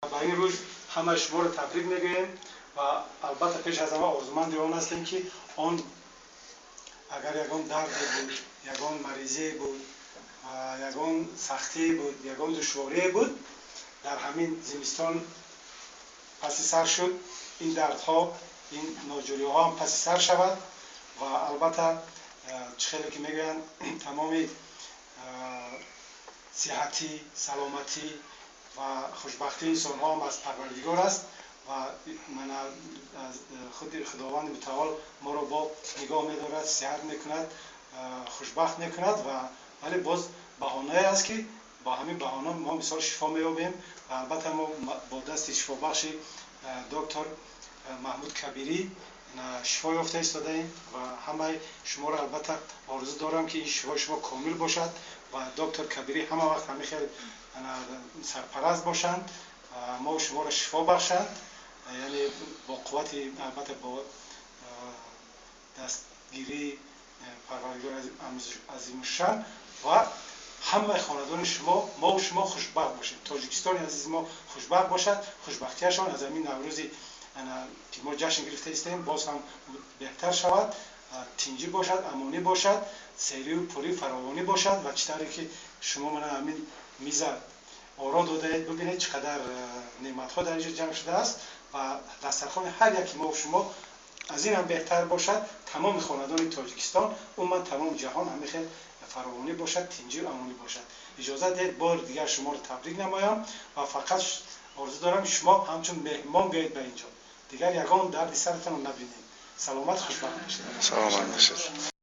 Ба ин рӯз ҳамаи шуморо табрик мегӯем ва албатта пеш аз ҳама орзуманди он ҳастем, ки он агар ягон дарде буд, ягон маризие буд, ягон сахтие буд, ягон душворие буд, дар ҳамин зимистон паси сар шуд, ин дардҳо, ин ноҷӯриҳо ҳам паси сар шавад. Ва албатта, чӣ хеле ки мегӯянд, тамоми сиҳатӣ, саломатӣ ва хушбахтии инсонҳо ҳам аз Парвардигор аст ва мана аз худи Худованди Мутаол моро бо нигоҳ медорад, сиҳат мекунад, хушбахт мекунад. Ва вале боз баҳонае аст, ки бо ҳамин баҳона мо мисол шифо меёбем. Ва албатта мо бо дасти шифобахши доктор Маҳмуд Кабирӣ шифо ёфта истодаем ва ҳамаи шуморо албатта орзу дорам, ки ин шифои шумо комил бошад ва доктор Кабирӣ ҳама вақт ҳамин хел сарпараст бошанд, мо шуморо шифо бахшанд, яъне бо қуввати, албатта бо дастгирии Парвардигори Азимушшан, ва ҳамаи хонадони шумо, мову шумо хушбахт бошед, Тоҷикистони азизи мо хушбахт бошад. Хушбахтияшон аз ҳамин Наврӯзи, ки мо ҷашн гирифта истем, боз ҳам беҳтар шавад, тинҷӣ бошад, амонӣ бошад, серию пурӣ, фаровонӣ бошад. Ва чӣ тавре ки шумо мана ҳамин миза оро додаед, бибинед, чӣ қадар неъматҳо дар инҷо ҷамъ шудааст ва дастархони ҳар яки мо шумо аз ин ҳам беҳтар бошад. Тамоми хонадони Тоҷикистон, умуман тамоми ҷаҳон ҳамин хел фаровонӣ бошад, тинҷию амонӣ бошад. Иҷозат диҳед, бори дигар шуморо табрик намоям ва фақат орзу дорам, шумо ҳамчун меҳмон биёед ба инҷо, дигар ягон дарди саратонро набинед. Саломат, хушбахт бошед. Саломат бошед.